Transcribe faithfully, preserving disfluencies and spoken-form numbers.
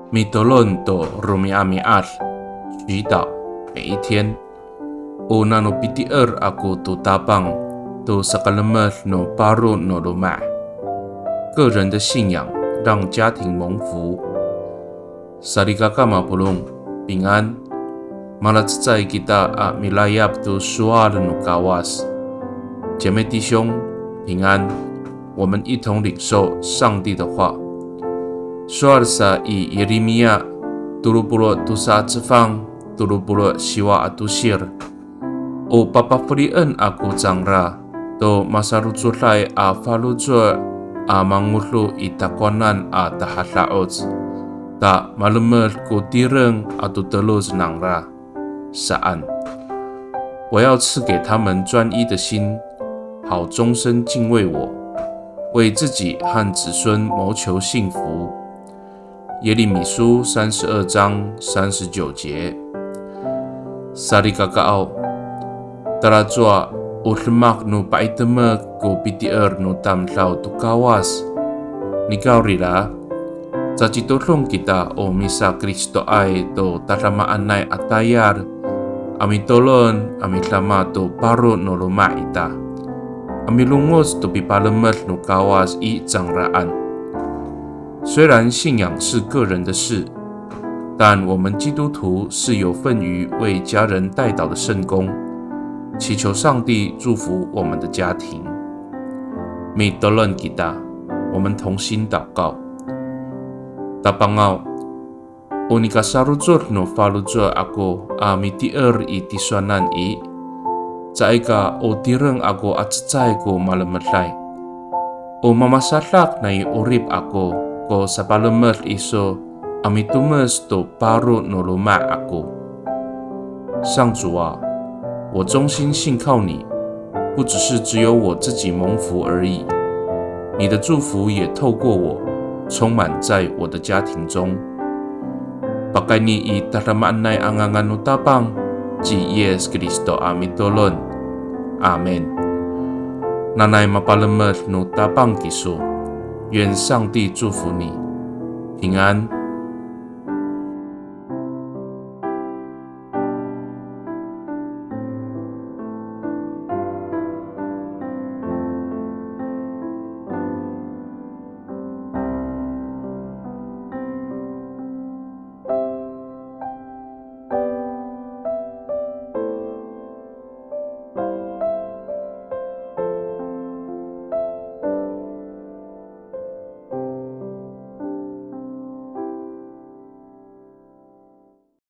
Mitolon to romi'ami'ad, 祈祷每一天。O nano pitier ako to Tapang to sakalemed no paro no loma'. 个人的信仰让家庭蒙福。Salikaka mapolong, 平安。Malacecay kita a milayap to sowal no Kawas. 姐妹弟兄，平安。我们一同领受上帝的话。Sowal sa i Yirimiya tolo polo' tosa a cefang, tolo polo' siwa a tosir. O papafelien ako cangra to masarocoday a faloco' a mangodo i takowanan a tahada'oc, ta malemed ko tireng ato teloc nangra saan. 我要赐给他们专一的心，好终身敬畏我，为自己和子孙谋求幸福。耶利米书三十二章三十九节。Salikakaaw, talacowa o demak no pa'itemek ko pitier no tamdaw to Kawas. Nikawrira, cacitodong kita o misaKristoay to tadamaanay a tayal a mitolon a midama to paro no loma' ita, a milongoc to pipalemed no Kawas i cangraan. 虽然信仰是个人的事，但我们基督徒是有份于为家人代祷的圣工，祈求上帝祝福我们的家庭。Mitolon kita, 我们同心祷告。Tapangaw, o nika sarocod no faloco' ako a mitier i tisowanan i, caay ka o tireng ako a cecay ko malemeday. O mamasadak nai 'orip ako ko sapalemed iso a mitomes to paro no loma' ako. 上主啊，我衷心信靠你，不只是只有我自己蒙福而已，你的祝福也透过我，充满在我的家庭中。Pakayni i tadamaanay a ngangan no Tapang, ci Yis Kristo a mitolon. Amin. Nanay mapalemed no Tapang kiso. 愿上帝祝福你，平安。